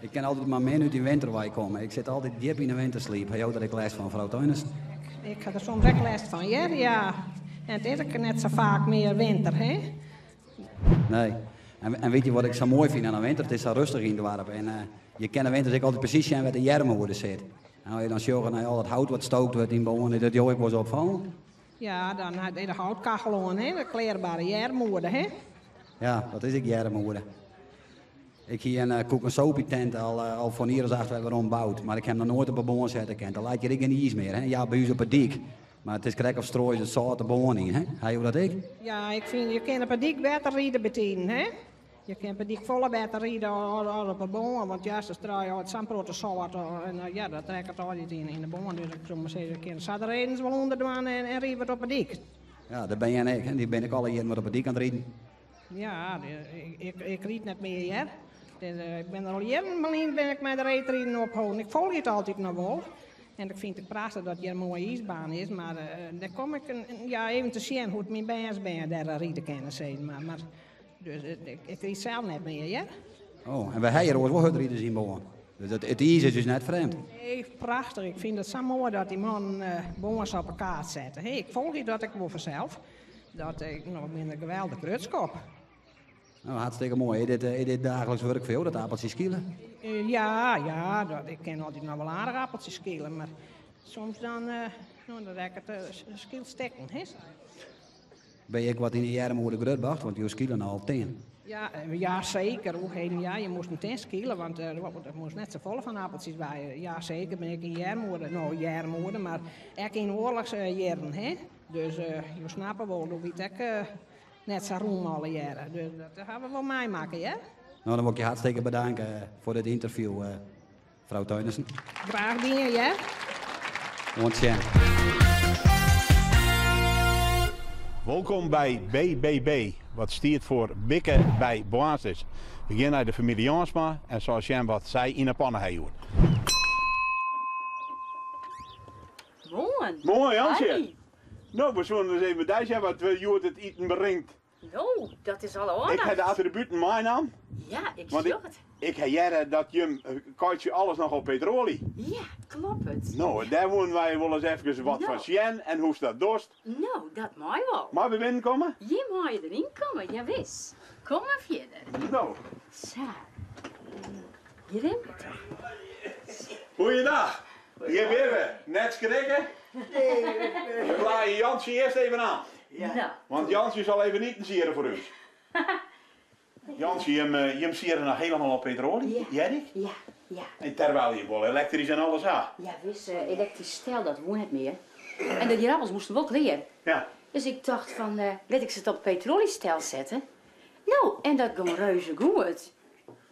Ik kin altyd mar min út dy winter wei komme. Ik sit altyd djip yn 'e wintersliep. Ha jo der ek lêst fan, frou Teunissen? Ik ha der soms ek lêst fan, hear. Ja. En it is ek net sa faak mear winter, hè? Nee. En witte je wat ik sa moai fyn oan de winter? It is sa rêstich yn it doarp. En je kinne winters ek altyd presys sjen wêr't de earmoede sit. En as je dan sjogge nei al dat hout wat stookt wurdt yn Boarn, is dat jo ek wolris opfallen? Ja, dan hat de houtkachel oan, hè? De klearbare earmoede, hè? Ja, dat is ek earmoede. Ik hie in koek en sopie tent al, al foar in jier as acht wer werom boud, mar ik ha him noch noait op 'e bân sette kind. Der leit hjir ek gjin iis mear, hè? Ja, by ús op 'e dyk. Mar it is krekt of stroaie se it sâlt de bân yn, hè? Ha jo dat ek? Ja, ik fyn je kinne op 'e dyk better ride bytiden, hè? Je kinne op 'e dyk folle better ride as op 'e bân, want ja, se struie altyd sa'n protte sâlt en ja, dat rekket altyd yn de bân. Dus ik soe mar sizze, ik kin sa de redens wol ûnder dwaan en ryd wat op 'e dyk. Ja, dêr bin jen ek, hè? Dy bin ik alle jierren wat op 'e dyk oan it riden. Ja, ik ryd net mear hear. Ik bin der al jierren lyn bin ik mei de reedriden opholden. Ik folgje it altyd noch wol. En ik fyn it prachtich dat hjir in moaie iisbaan is, mar dêr kom ik ja, even te sjen hoe't myn bernsbern dêr ride kinne, sis mar. Mar dus ik ryd sels net mear hear. Oh, en wy ha hjir oars wol hurdriders yn Boarn. Dus it iis is ús net frjemd. Nee, prachtich. Ik fyn it sa moai dat dy mannen Boarn sa op 'e kaart sette. Hey, ik folgje dat ek wol fansels. Dat ik no bin der geweldich grutsk op. No, hartstikke moai. Is dit, is dit daagliks wurk foar jo, dat appeltsje skilen? Ja, ja, dat, ik kin altyd noch wol aardich appeltsjes skile, mar soms dan, no, dan rekket de skyl stikken, hè. Ben je ek wat yn de earmoede grutbrocht, want jo skilen al tin. Ja, ja seker. Oe heden, ja, je moasten tin skile, want der moast net safolle fan appeltsjes by. Ja, seker bin ik yn earmoede, no earmoede, mar ek yn oarlochsjierren, hè. Dus jo snappe wol, doe wie it ek net sa rûm allegearre. Dus dat hawwe we wol meimakke, hear. No, dan wol ik je hartstikke bedanke foar dit ynterview, frou Teunissen. Graach dien, hear. Oant sjen. Wolkom by BBB, wat stiet foar Bikke by Boarnsters. We gean nei de famylje Jansma en sille sjen wat sy yn 'e panne ha hjoed. Moarn. Moarn Jantsje. Hoi. No, we soenen ris even by dy sjen wat hjoed it iten bringt. No, dat is alle oandacht. Ik ha de attributen meinaam. Ja, ik Want sjoch it. Ik ha heard dat jim keitsje alles noch op petroalje. Ja, kloppet. No, dêr woenen wy wolris efkes wat fan sjen en hoe'tst dat dochst. No, dat mei wol. Meie we binnen komme? Jim meie deryn komme, jawis. Kom mar fierder. No. Sa. Hjir rinne we toch. Goeiedag. Hjir binne we. Net skrikke. We klaaie Jantsje earst even aan. Want Jantsje sil even iten siere foar ús. Jantsje, jim, jim siere noch hielendal op petroalje, hear ik? Ja, ja. En terwyl jim wol elektrysk en alles ha. Ja, wis, elektrysk stel dat woe net mear. En de ierappels moasten wol klear. Ja. Dus ik tocht fan, lit ik se it op petroaljestel sette. No, en dat gong reuze goed.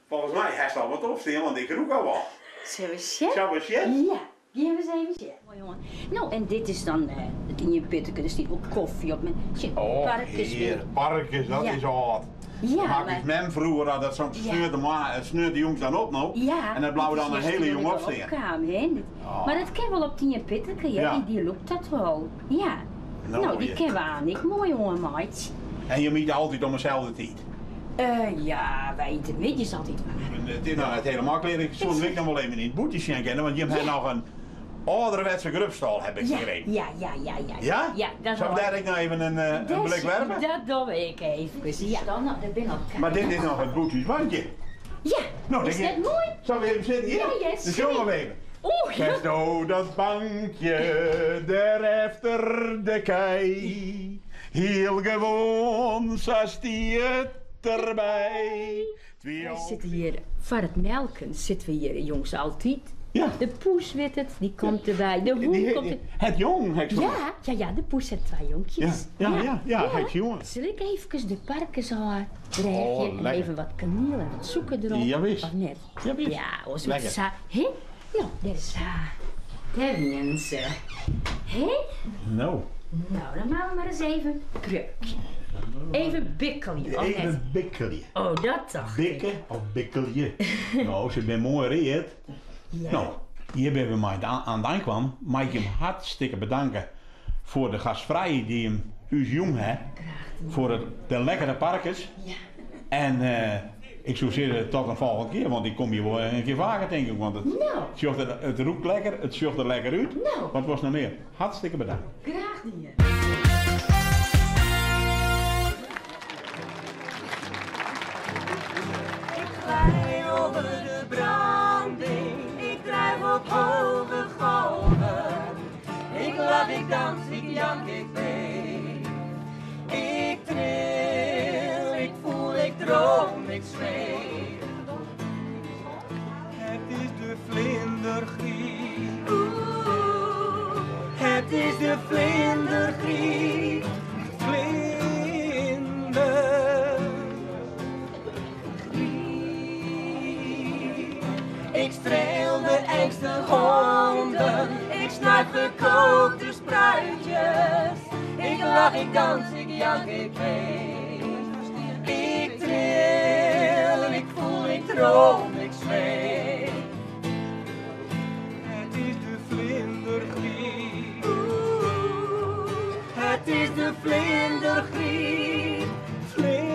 Folgens my hast al wat opstean, want ik rûk al wat. Sille we sjen? Sille we sjen? Ja, gean we ris even sjen. Moai jonge. No, en dit is dan it ien pitterke, der stiet wol kofje op. Sjen, Oh, parkes hear, parkes, dat Ja. is âld. Ja, Maak mar- ús mem froeger al dat soms sneontemoarn, sneontejûns dan op no. Ja. En dat bleau dit is dan in juster hiele toen jûn ik al opstean. opkaam, hè. Oh. Mar dat kin wol op it ien pitterke, ja. Ja. Die, die lûkt dat wol. Ja. No, No, dy ja. kinne we aan ek moai oanmeitsje. En jim ite altyd om deselde tiid? Ja, wy ite middeis altyd waarm. It is noch net helemaal klear. Ik soe ek noch wol even yn it bûtje sjen kinne, want jim ha noch in âlderwetse grubstâl, heb ik begrepen. Ja, ja, ja, ja. Ja? Ja, dat Sille we dêr ek noch even in blik werpe? Dat dogge we ek eefkes, ja. Dan, der binne al Mar dit is noch it bûthúsbankje. Ja, No, is net moai? Sille we even sitten hjir? Ja, ja, Dan sjogge we even. Oeh, ja. Kensto dat bankje dêr efter de kij? Hiel gewoan, sa stie it derby. Wy sitte hjir foar it melken, sitte we hjir jûns altyd. Ja. De poes wit it, dy komt derby. De hûn komt der. Het jong, ha ik sjoen. Ja, ja, ja, de poes hat twa jonkjes. Ja, ja, ja, ja, ha ik sjoen. Sil ik eefkes de parkes ôfdreagje Oh, en lekker. even wat kaniel en wat sûker derop? Jawis. Of net? Jawis. Ja, oars wurdt it Lekker. sa, hè? No, dêr is sa. Dêr wienen se. Hè? No. No, dan moatte we mar ris even prjukje. Even bikkelje, of net? Even bikkelje. Oh, dat tocht ik. Bikke of bikkelje? No, se binne moai read. Ja. No, hjir binne we mei oan it ein kwam. Mei ik jim hartstikke bedanke foar de gastfrijheid dy't jim ús jûn ha. Graach dien. Foar de lekkere parkes. Ja. En. Ik soe sizze tot in folgjende kear, want ik kom hjir wol in kear faker tink ik, want it sjocht der, it rûkt lekker, it sjocht der lekker út. Wat wolst noch mear? Hartstikke bedankt. Graach dien. Ik glij over de branding, ik drijf op hoge golven. Ik lach, ik dans, ik jank, ik beef. Ik tril, ik voel, ik droom, ik zweef. Het is de vlindergriep. Het is de vlindergriep. Vlinder. Ik streel de engste honden, ik snuif gekookte spruitjes. Ik lach, ik dans, ik jank, ik beef. Ik tril, ik voel, ik droom, ik zweef. Het is de vlindergriep. Het is de vlindergriep. Vlinder.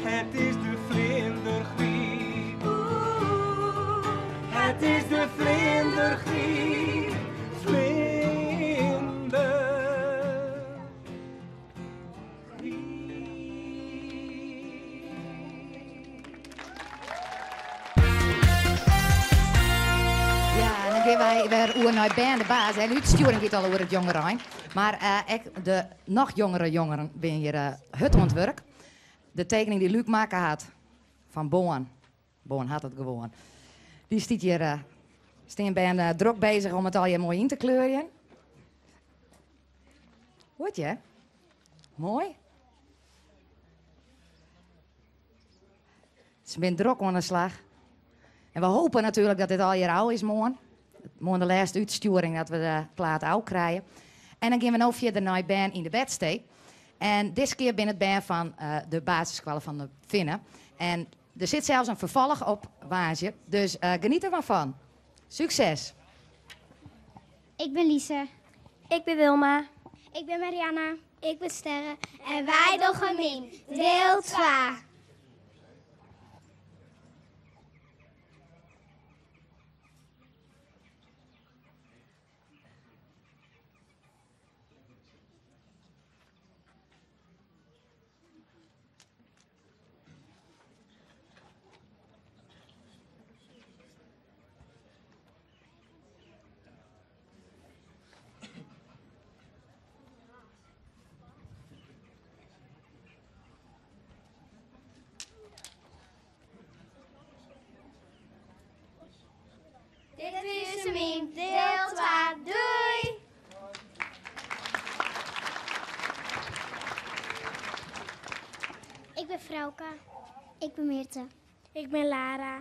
Het is de vlindergriep. Het is de vlindergriep. Vlinder. Ja, en dan gean wy wer oer nei Bern de Baas. En útstjoering giet al oer it jongerein. Mar ek de noch jongere jongeren binne hjir hurd oan it wurk. De tekening dy't Luc makke hat fan Boan, Boan hat it gewoan, dy stiet hjir. Stean bern drok bezich om it allegear moai yn te kleurjen. Goed hear. Moai. Se binne drok oan de slach. En we hopen natuerlik dat dit allegear ôf is moarn. Moarn de lêste útstjoering dat we de plaat ôf krije. En dan gean we no fierder nei bern yn de bedstee. En diskear binne it bern fan de basisskoalle fan de Finne. En der sit sels in ferfolch op woansdei. Dus geniet der mar fan. Sukses! Ik bin Lise. Ik bin Wilma. Ik bin Marianne. Ik bin Sterre. En wy dogge myn diel 2. Dit wie myn diel 2. Doei! Ik bin Frauke. Ik bin Mirte. Ik bin Lara.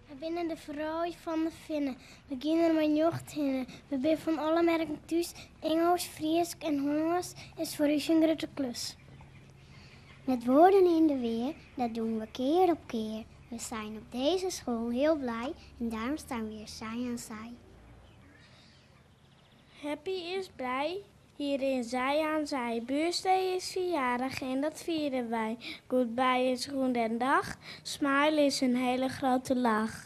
We binne de froulju fan de Finne. We geane der mei njocht hinne. We binne fan alle merken thús. Ingelsk, Frysk en Hollânsk is foar ús in grutte klus. Met woorden in de weer, dat doen we keer op keer. We zijn op deze school heel blij en daarom staan we hier zij aan zij. Happy is blij, hier in Zij aan Zij. Buurstee is verjaardag en dat vieren wij. Goodbye is goedendag, smile is een hele grote lach.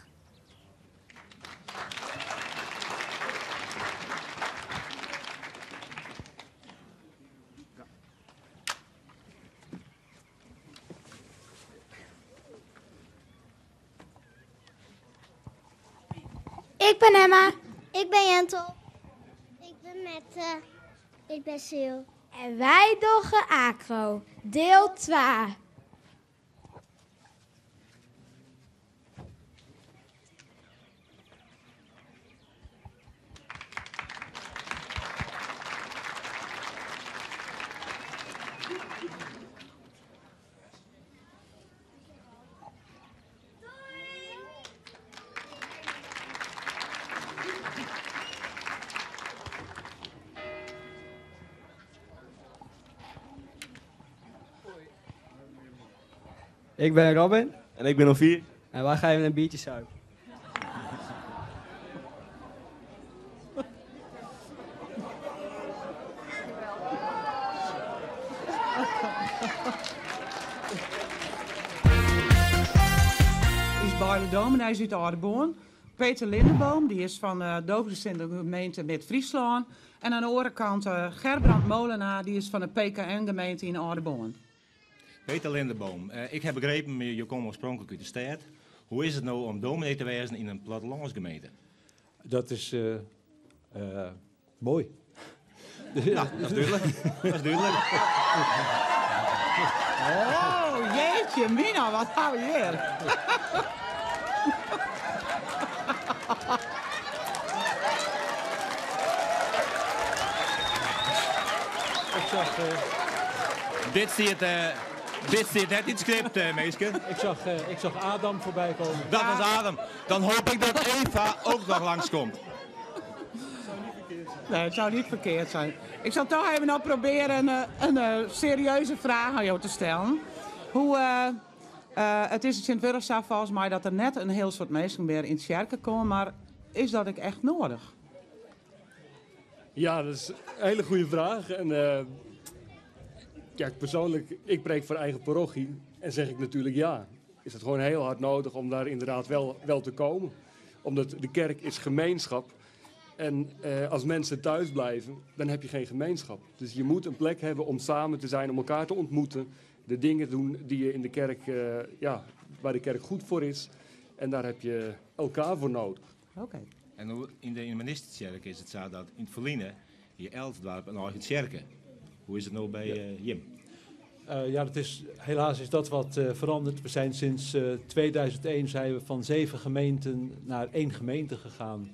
Ik ben Emma. Ik ben Jentel. Ik ben Mette. Ik ben Sil. En wy dogge Acro, diel 2. Ik ben Robin. En ik ben Ovier. En wij gaan even een biertje zuipen. Us beide dominees út Aldeboarn. Peter Lindeboom, dy is fan de doopsgesinde gemeente Mid-Fryslân. En oan de oare kant Gerbrand Molenaar, dy is fan de PKN-gemeente yn Aldeboarn. Peter Lindeboom, ik ha begrepen, jo komme oarspronklik út de stêd. Hoe is it no om dominee te wêzen yn in plattelânsgemeente? Dat is moai. No, dat is dúdlik. Dat is dúdlik. Oh, jeetje mina, wat ha we hjir? Ik zag. Dit stiet, dit stiet net yn it skript, minsken. Ik zag, ik zag Adam voorbij komen. Dat was Adam. Dan hoop ik dat Eva ook nog langskomt. Nee, het zou niet verkeerd zijn. Ik zal toch even nog proberen een serieuze vraag aan jou te stellen. Hoe, it is tsjintwurdich sa folgens my dat der net in hiel soad minsken mear yn tsjerke komme, mar is dat ek echt noadich? Ja, dat is een hele goede vraag. En ja, persoonlijk, ik preek voor eigen parochie en zeg ik natuurlijk ja. Is het gewoon heel hard nodig om daar inderdaad wel te komen. Omdat de kerk is gemeenschap. En als mensen thuis blijven, dan heb je geen gemeenschap. Dus je moet een plek hebben om samen te zijn, om elkaar te ontmoeten. De dingen doen die je in de kerk, ja, waar de kerk goed voor is. En daar heb je elkaar voor nodig. Oké. En yn de Menistentsjerke is it sa dat yn it ferline hie elk doarp in eigen tsjerke. Hoe is it no by jim? Ja, helaas is dat wat veranderd. We zijn sinds 2001 zijn we van 7 gemeenten naar 1 gemeente gegaan.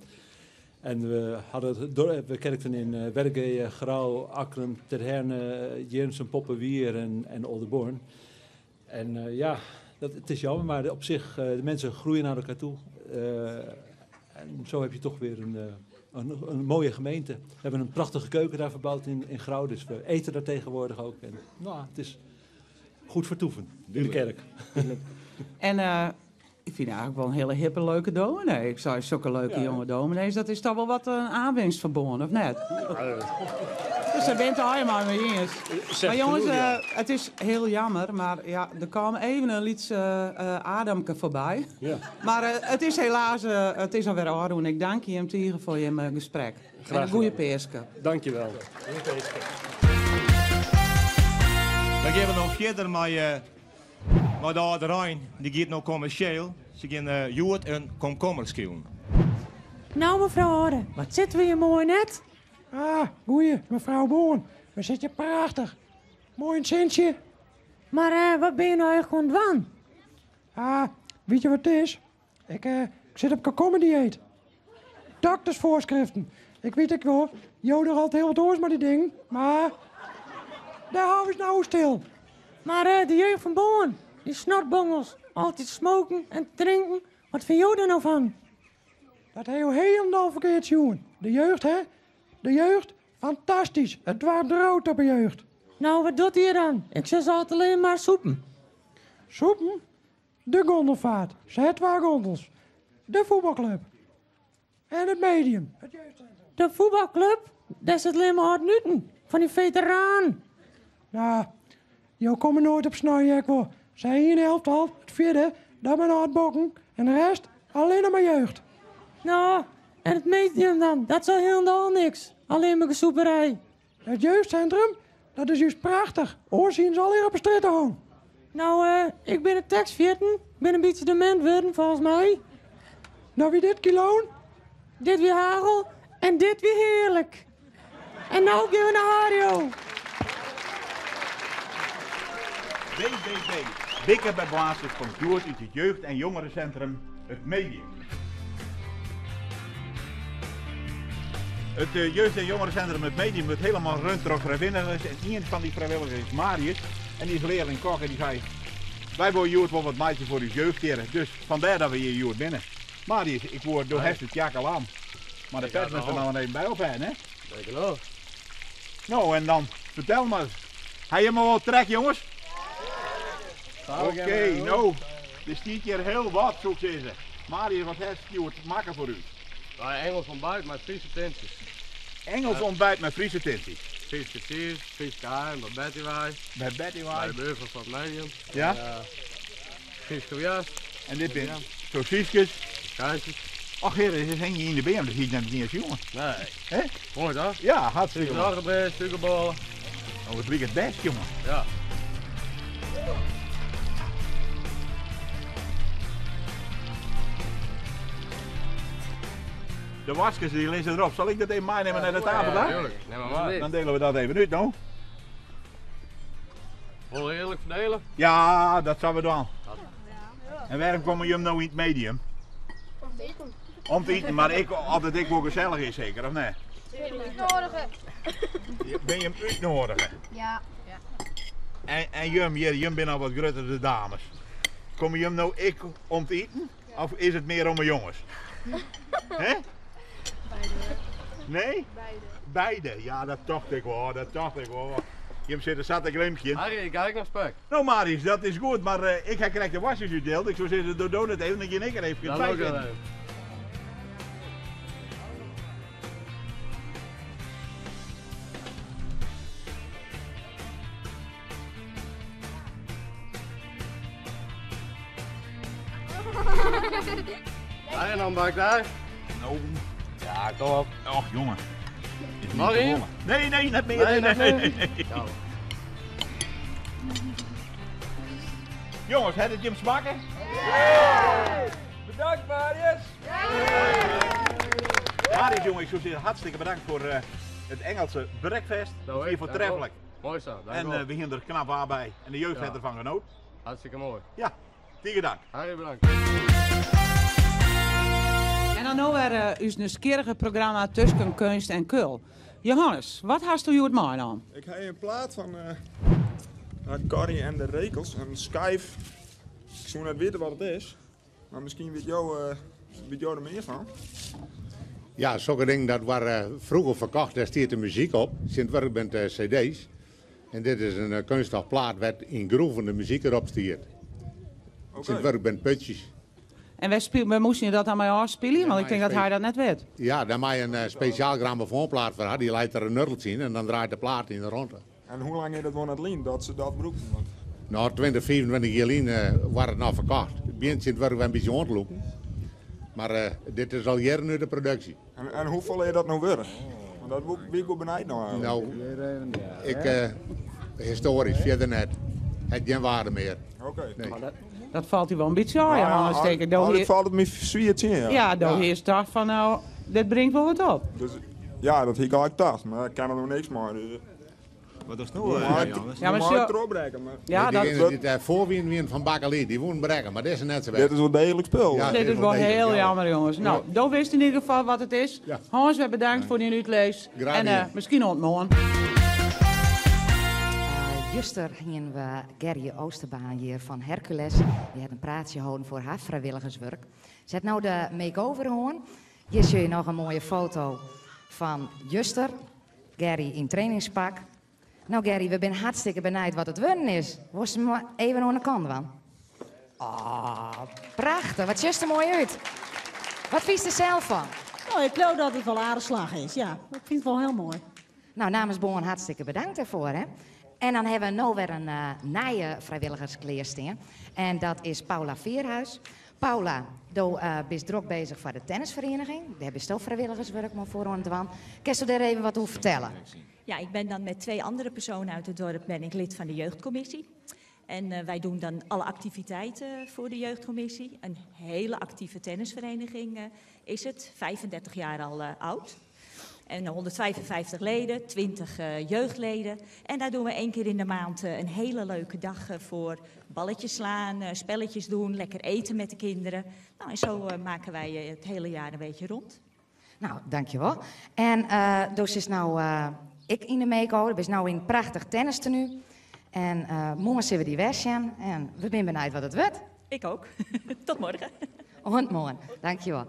En we, hadden het door, we kerkten in Wergea, Grou, Akkrum, Terherne, Jirnsum, Poppenwier en Oldeboorn. En ja, het is jammer, maar op zich, de mensen groeien naar elkaar toe. En zo heb je toch weer een mooie gemeente. We hebben een prachtige keuken daar verbouwd in Grou, dus we eten daar tegenwoordig ook. En, nou, het is goed vertoeven in de kerk. En ik vind eigenlijk wel een hele hippe, leuke dominee. Ik zou zulke leuke jonge dominees, dat is toch wel wat een aanwinst verbonden, of net? Ja. Dus daar bent het helemaal mee eens. Zeg Maar jongens, genoeg, ja. het is heel jammer, maar ja, er kwam even een lyts Adamke voorbij. Maar het is helaas, het is alweer ôfrûn. Ik dank je hem tige foar je gesprek. Graag En een goede gedaan. Peaske. Dank je wel. Goeie Peaske. Dan gaan we nog verder met de oude Rijn. Die gaat nou commercieel. Ze gaan Joert een komkommer schillen. Nou, mevrouw Orde, wat zitten we hier mooi net? Ah, goeie, mevrouw Boon. We zitten prachtig. Mooi een zintje. Maar wat ben je nou eigenlijk aan het doen? Ah, weet je wat het is? Ik zit op komkommerdieet. Doktersvoorschriften. Ik weet ik wel, Joden altijd heel wat oors met die ding, maar daar houden ze nou stil. Maar de jeugd van Boon, die snortbongels, altijd smoken en drinken. Wat vind jij daar nou van? Dat heb je helemaal verkeerd, jongen. De jeugd, hè? De jeugd, fantastisch. Het warmt rood op de jeugd. Nou, wat doet hij dan? Ik zeg altijd alleen maar soepen. Soepen? De gondelvaart. Zet waar gondels. De voetbalclub. En het medium. Het jeugdcentrum. De voetbalclub? Daar zit alleen maar hard nuten. Van die veteraan. Nou, jou komen nooit op snijjek, hoor. Zij hier in de helft al, het vierde, daar ben hard bokken. En de rest, alleen nog maar jeugd. Nou, en het medium dan? Dat is al helemaal niks. Alleen maar gesoeperij. Het jeugdcentrum, dat is juist prachtig. Oor zien ze al hier op de straat hangen. Nou, ik ben het tekst 14. Ik ben een beetje dement worden, volgens mij. Nou, wie dit kiloon? Dit weer hagel en dit weer heerlijk. En nou gaan we naar Hario. BBB, Bikker bij Blazen komt door uit het jeugd- en jongerencentrum, het Medium. Het jeugd- en jongerencentrum het Medium wordt helemaal rund door vrijwilligers. En een van die vrijwilligers is Marius. En die is leerling kok en die zei, wij willen Joert wel wat maatje voor uw jeugd keren. Dus vandaar dat we hier Joert binnen. Marius, ik word door Hoi. het jak al aan. Maar de Ik pers had moet er al. nou even bij op zijn, hè? Zeker wel. Nou, en dan, vertel maar. Hij helemaal wel trek, jongens? Ja. Oké, nou, er stiet hier heel wat, zo ik zeggen. Marius, wat heeft Stuart maken voor u? Nou, Engels ontbijt met Friese tintjes. Engels ontbijt met Friese tintjes. Fryske tsiis, Fryske aaien, by Betty wei. By Betty wei. By de buorfrou fan it Medium. Ja. En, Fryske woarst. En dit binne sosyskes. Kaasjes. Och hear, dit hingje yn de beam, dat hie ik net iens sjoen. Nee. Hè? Moai toch? Ja, hartstikke moai. Roggebrea, sûkerbôle. Oh, it liket bêst, jonge. Ja. De waskers die lizze erop. Zal ik dat even meenemen naar de tafel Ja, dan? tuurlijk. Neem maar mee. Dan delen we dat even uit nou. Wol eerlijk verdelen? Ja, dat zullen we doen. En waarom komen jullie nou in het medium? Om te eten. Om te eten, maar ik, altijd ik wel gezellig is zeker, of nee? Uitnodigen. Ben je hem uitnodigen? Ja. En jum, hier, jum ben al wat groter de dames. Komen jum nou ik om te eten? Of is het meer om de jongens? Hè? Beide. Nee? Beide. Beide, ja dat dacht ik wel, dat dacht ik wel. Jum zit er zat een glimpje. Harry, ik kijk naar spek. Nou Marius, dat is goed, maar ik heb krijg de wasjes uitdeeld. Ik zou zeggen, doe doe het even, dan ga ik er even Dat bij ook wel zitten. even. Ja, en dan bak daar. Nou. Ja, kom op. Och jongen. Is niet Nog te één? wollen. Nee, nee, net meer. Nee, Nee, net nee, meer. nee, nee. Jongens, het het Jim smaken? Bedankt Marius! Marius, jongen, ik zou zeggen hartstikke bedankt voor het Engelse breakfast. Nou, Weer ik, voortreffelijk. dank wel. Mooi zo, dank En wel. we gingen er knap aan bij. En de jeugd Ja. heeft ervan genoten. Hartstikke mooi. Ja, tegen dank. Harry, bedankt. En dan nou weer uw nieuwsgierige programma Tussen Kunst en Kul. Johannes, wat hast u het mij dan? Ik heb een plaat van Corrie en de Rekels, een schijf. Ik zou net weten wat het is, maar misschien weet jou, weet jou er meer van. Ja, zulke dingen dat waren vroeger verkocht, daar stiert de muziek op. Sinds werk bent cd's. En dit is een kunststof plaat werd in groeven de muziek erop stiert. Sinds werk bent putjes. En wij, speel, wij moesten dat aan mij afspelen, want ik denk dat maar hij dat net weet. Ja, daar maak je een speciaal grammofoonplaat voor. haar. Die leidt er een nurltje in en dan draait de plaat in de ronde. En hoe lang is dat wel het lien dat ze dat broeken? Want Nou, 20, 25 jaar geleden was het nog verkocht. Het begint sinds werk een beetje rondlopen. Maar dit is al jaren nu de productie. En hoeveel is dat nou weer? Want dat wie ik wel benijd nou eigenlijk. Nou, ik, historisch, verder net. Het geen waarde meer. Oké. Nee. Dat valt u wel een beetje aan, Nou ja, Johannes. denk ik. dat valt het me zwier in, ja. Ja, daar is dacht van nou, dit brengt wel wat op. Dus, ja, dat heb ik al gedacht, maar ik kan er nog niks meer. Dus. Wat is nou, Johannes? Ja, maar zo- erop breken, maar... Ja, Nee, dat- diegene die daar voor wien wien van Bakali, die woon breken, maar dit is net zo Dit is wel degelijk spul. Ja, dit is wel degelijk, heel ja. jammer, jongens. Nou, dan wist in ieder geval wat het is. Hans, we bedankt voor die uitlees. Graag En gedaan. misschien ontmoen. Juster gingen we Gerrie Oosterbaan hier van Hercules. Die had een praatje houden voor haar vrijwilligerswerk. Zet nou de make-over hoorn. Hier zie je nog een mooie foto van Juster. Gerrie in trainingspak. Nou Gerrie, we zijn hartstikke benijd wat het winnen is. Was hem maar even aan de kant van. Ah, prachtig. Wat ziet er mooi uit. Wat vies er zelf van? Nou, ik geloof dat het wel aardig slag is, ja. Ik vind het wel heel mooi. Nou, namens Boon hartstikke bedankt daarvoor, hè. En dan hebben we nou weer een nieuwe vrijwilligerskleersteen. En dat is Paula Veerhuis. Paula, du bist druk bezig voor de tennisvereniging. Daar heb je ook vrijwilligerswerk maar voor aan het doen. Kun je daar even wat over vertellen? Ja, ik ben dan met 2 andere personen uit het dorp ben ik lid van de jeugdcommissie. En wij doen dan alle activiteiten voor de jeugdcommissie. Een hele actieve tennisvereniging is het, 35 jaar al oud. En 155 leden, 20 jeugdleden. En daar doen we 1 keer in de maand een hele leuke dag voor balletjes slaan, spelletjes doen, lekker eten met de kinderen. En zo maken wij het hele jaar een beetje rond. Nou, dankjewel. En dus is nou ik in de make-over. Ik ben nou in prachtig tennistenu. En morgen zullen we die weg zijn. En we zijn benieuwd wat het wordt. Ik ook. Tot morgen. Tot morgen. Dankjewel.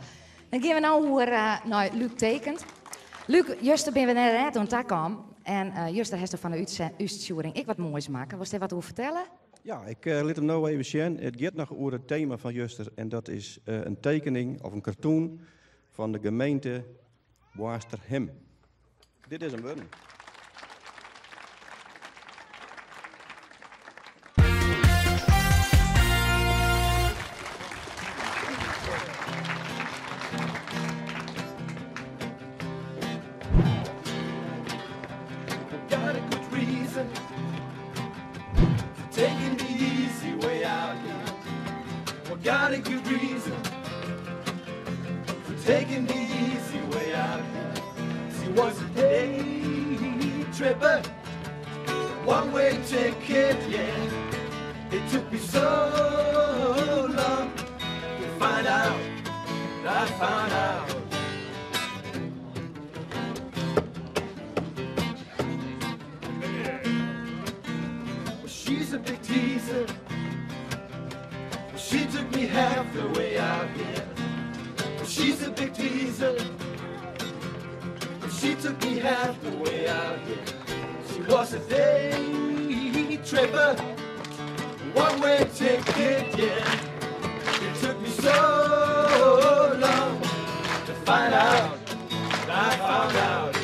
Dan gaan we nou weer naar Luc Tekent. Luc, juist ben we net aan het kwam. En juist daar heeft er van de uitsturing ik wat moois maken. Was daar wat over vertellen? Ja, ik liet hem nou even zien. Het gaat nog over het thema van Juster. En dat is een tekening of een cartoon van de gemeente Boarnsterhim. Dit is hem worden. taking the easy way out here. Well, got a good reason for taking the easy way out here. She was a day tripper, one way ticket, yeah. It took me so long to find out. I found out. Well, she's a big teaser. She took me half the way out here. Well, she's a big teaser. She took me half the way out here. She was a day tripper, one way ticket, yeah. It took me so long to find out. I found out.